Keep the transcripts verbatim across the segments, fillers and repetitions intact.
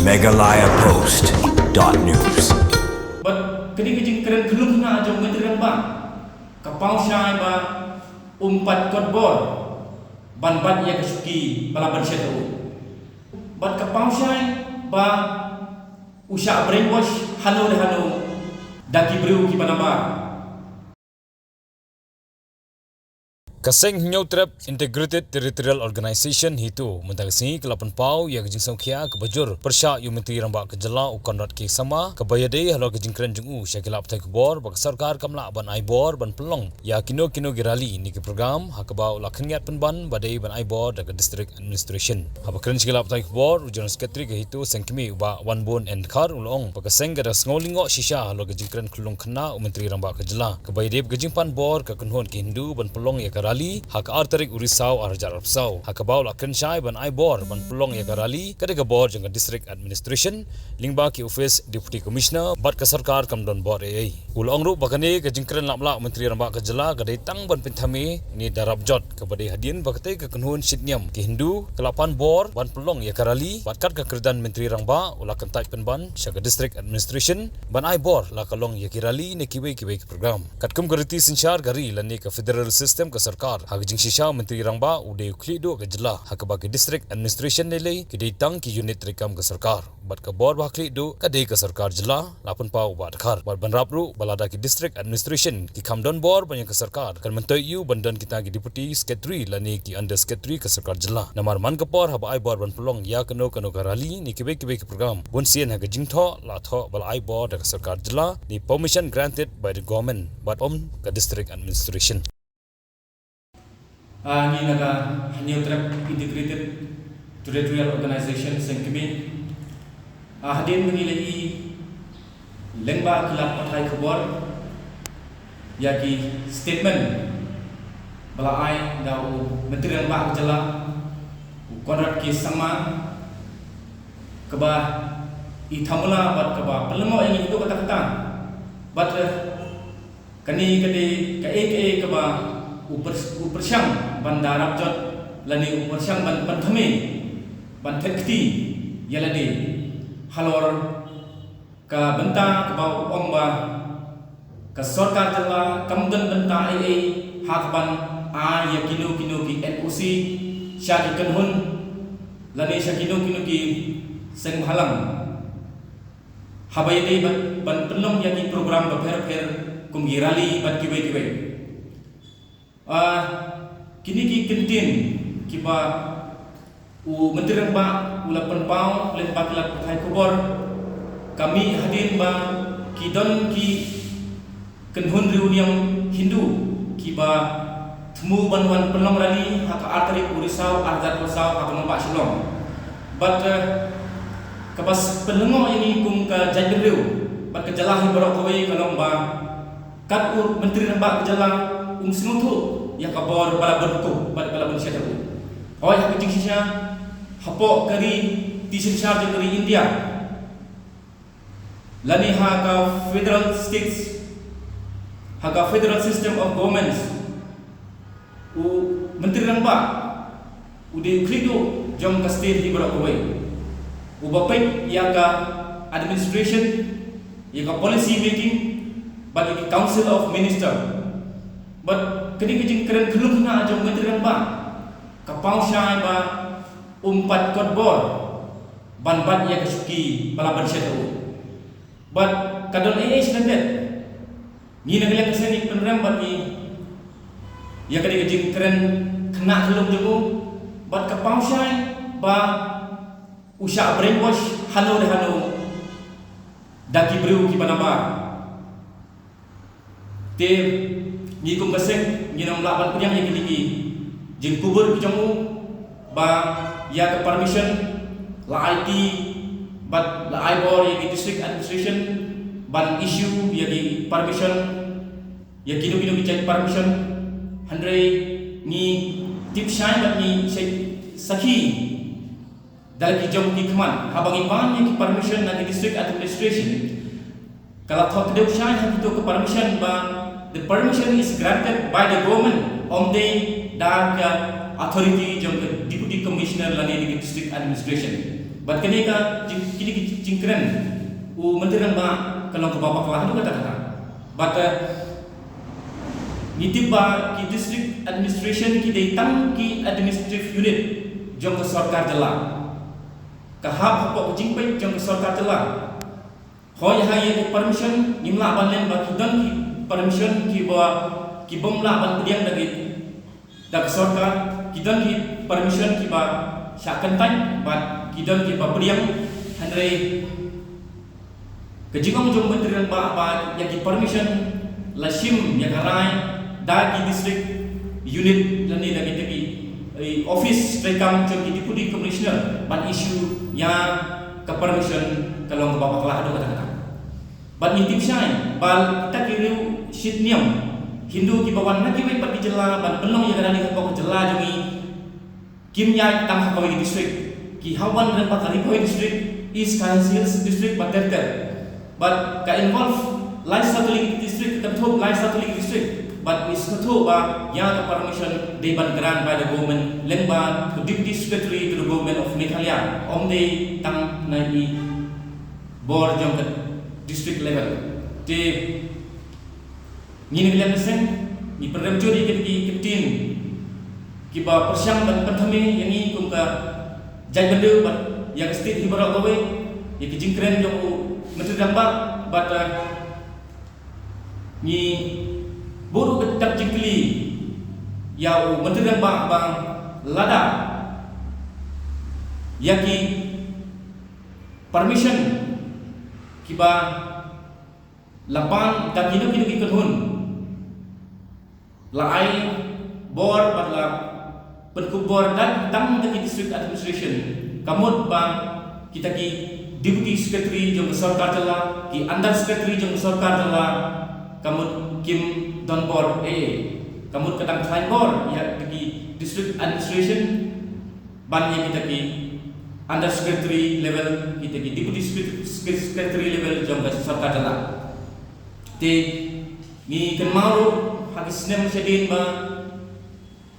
Meghalaya Post dot news. Bad kane ka jingkren khyllung khynnah jong u Myntri Rangbah ka paw shai ba um pat kot bor ban bat ïa ka shuki ba la ban shet ha u. Bad ka paw shai ba u shah brainwash hano re hano da ki briew kiba nabar. Ka seng Hynñiewtrep Integrated Territorial Organization HITO mynta ka sngi ka la pynpaw ïa ka jingsngewkhia kaba jur pyrshah ïa u Myntri Rangbah ka jylla u Conrad K Sangma, kaba ïadei halor ka jingkren jong u sha ki lad pathai khubor ba ka sorkar kam lah ban ai bor ban pynlong ïa kino kino ki rally ne ki program ha kaba u la khynñiat pynban ba dei ban ai bor da ka District Administration. Haba kren sha ki lad pathai khubor, u General Secretary ka HITO Seng Kmie u Bah Wanbun N Dkhar u la ong ba ka seng ka da sngew lyngngoh shisha halor ka jingkren khyllung khynnah u Myntri Rangbah ka jylla, kaba ïadei bad ka jingpan bor ka kynhun ki Hindu ban pynlong ïa ka rally ha ka ar tarik u Risaw ar hajar arphew saw, ha kaba u la kren shai ban ai bor ban pynlong ïa ka rally ka dei ka bor jong ka District Administration lyngba ki office Deputy Commissioner bad ka sorkar kam don bor ei ei. U la ong ruh ba kane ka jingkren lap lah u Myntri Rangbah ka jylla ka dei tang ban pynthame ne da rap jot, kaba dei hadien ba katei ka kynhun shitniam ki Hindu ka la pan bor ban pynlong ïa ka rally, bad kat ka kyrdan Myntri Rangbah u la kyntait pynban sha ka District Administration ban ai bor la ka long ïa ki rally ne kiwei kiwei ki program. Katkum ka riti synshar ka ri lane ka federal system ka sorkar, ha ka jingshisha u Myntri Rangbah u dei u khlieh duh ka jylla, ha kaba ki District Administration ne lei ki dei tang ki unit treikam ka sorkar. Bad ka bor ba ha khlieh duh ka dei ka sorkar jylla, la pynpaw u Bah Dkhar. Bad ban rap ruh ba lada ki District Administration ki kham don bor ban ïa ka sorkar, kan myntoi ïa u ban don kita ki Deputy Secretary lane ki Under Secretary ka sorkar jylla. Namar man ka por haba ai bor ban pynlong ïa kano kano ka rally ne kiwei kiwei ki program, bun sien ha ka jingthoh la thoh ba la ai bor da ka sorkar jylla ne permission granted by the government bad ym ka District Administration. Ah, ngi na ka Hynñiewtrep Integrated Territorial Organization Seng Kmie. Ah, hadien ba ngi la ïohi lyngba ki lad pathai khubor ïa ki statement ba la ai da u Myntri Rangbah ka jylla u Conrad K Sangma, kaba i thamula bad kaba pynlyngngoh ïa ngi haduh katta katta. Bad, eh, kane ka dei kaei kaei kaba u pyr-, u pyrshang ban da rap jot lane u pyrshang ban pynthame, ban thep kti ïa lade halor ka bynta kaba u ong ba ka sorkar jylla kam don bynta ei ei ha kaban ai ïa kino kino ki N O C sha ki kynhun lane sha kino kino ki seng bhalang. Haba ïadei ban, ban pynlong ïa ki program bapher bapher kum ki rally bad kiwei kiwei. Ah, kine ki kyntien kiba u Myntri Rangbah u la pynpaw lyngba ki lad pathai khubor ka mih hadien ba ki don ki kynhun riewniam Hindu kiba thmu ban wan pynlong rally ha ka ar tarik u Risaw ar hajar arphew saw ha ka nongbah Shillong. Bad, eh, kaba pynlyngngoh ïa ngi kum ka jaitbynriew bad ka jylla hi baroh kawei ka long ba kat u Myntri Rangbah ka jylla um sngewthuh ïa ka bor ba la ban kup bad ba la ban shet ha u. Hooid, ha ka jingshisha hapoh ka riti synshar jong ka ri India lane ha ka federal states, ha ka federal system of governments, u Myntri Rangbah u dei u khlieh duh jong ka state hi baroh kawei. Uba peit ïa ka administration, ïa ka policy making bad ïa ka Council of Minister. Bad kane ka jingkren khyllung khynnah jong u Myntri Rangbah ka paw shai ba um pat kot bor ban bat ïa ka shuki ba la ban shet ha u. Bad ka don ei ei shisha lyndet. Ngi na ka liang ka seng ngi pynrem bad ngi ïa kane ka jingkren khynnah khyllung jong u bad ka paw shai ba u shah brainwash hano re hano da ki briew kiba nabar. Te ngi kum ka seng ngin ym lah ban pdiang ïa kine ki jingkubur ki jong u ba ïa ka permission la ai ti bad la ai bor ïa ki district administration ban issue ïa ki permission, ïa kino kino ki jait permission. Hynrei ngi tip shai bad ngi shait sakhi da la ki jong ki khmat haba ngi pan ïa ki permission na ki district administration. Ka la thoh kdew shai ha kito ki permission ba the permission is granted by the government, ym dei da ka authority jong ka deputy commissioner lane da ka district administration. Bad kane ka jing-, kine ki jingkren u Myntri Rangbah ka long kaba bakla haduh katta katta. Bad, eh, ngi tip ba ki district administration ki dei tang ki administrative unit jong ka sorkar jylla. Ka hap hapoh ka jingpeit jong ka sorkar jylla. Hooid, ha ïa ki permission ngim lah ban leh ba ki don ki permission kiba, ki bym lah ban pdiang da ki, da ka sorkar, ki don ki permission kiba shah kyntait bad ki don kiba pdiang. Hynrei ka jingong jong Myntri Rangbah ba ïa ki permission la shim ïa ka rai da ki district unit lane da ki, da ki, eh, office treikam jong ki deputy commissioner ban issue ïa ka permission ka long kaba bakla haduh katta katta. Bad ngi tip shai ba kita ki riew shit niam Hindu kiba wan na kiwei pat ki jylla ban pynlong ïa ka rally hapoh ka jylla jong ngi kim ïaid tang ha kawei ka district. Ki hap wan lyngba ka Ri Bhoi district, East Khasi Hills district bad ter ter. Bad ka involve lai saw tylli ki district, ka kynthup lai saw tylli ki district. Bad ngi sngewthuh ba ïa ka permission dei ban grant by the government lyngba ka Deputy Secretary to the Government of Meghalaya, ym dei tang na i bor jong ka district level. Te ngi na ka liang ka seng ngi pynrem jur ïa ki, ki ktien kiba pyrshang ban pynthame ïa ngi kum ka jaitbynriew bad ïa ka state hi baroh kawei, ïa ki jingkren jong u Myntri Rangbah bad, eh, ngi buh ruh ka dap jingkylli ïa u Myntri Rangbah ba lada ïa ki permission kiba la pan da kino kino ki kynhun la ai bor bad la pynkup bor da tang da ki district administration, ka mut ba kita ki deputy secretary jong ka sorkar jylla, ki under secretary jong ka sorkar jylla, ka mut kim don bor eh, ka mut ka dang khlaiñ bor ïa ki district administration ban ïa kita ki under secretary level, kita ki deputy secretary, secretary level jong ka sorkar jylla. Te ngi kynmaw ruh ha ki snem shadien ba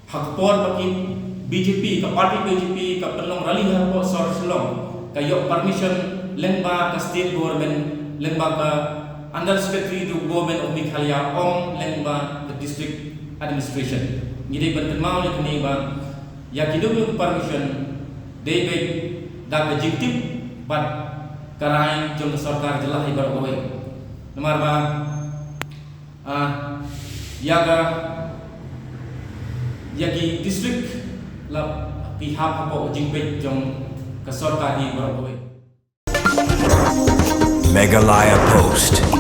ha ka por ba ki B J P, ka party B J P ka pynlong rally hapoh sor Shillong, ka ïoh permission lyngba ka state government, lyngba ka under secretary to government of Meghalaya, ym lyngba ka district administration. Ngi dei ban kynmaw ïa kane ba ïa kino kino ki permission dei beit da ka jingtip bad ka rai jong ka sorkar jylla hi baroh kawei. Namar ba, ah, ïa ka, ïa ki district la ki hap hapoh ka jingpeit jong ka sorkar hi baroh kawei. Meghalaya Post.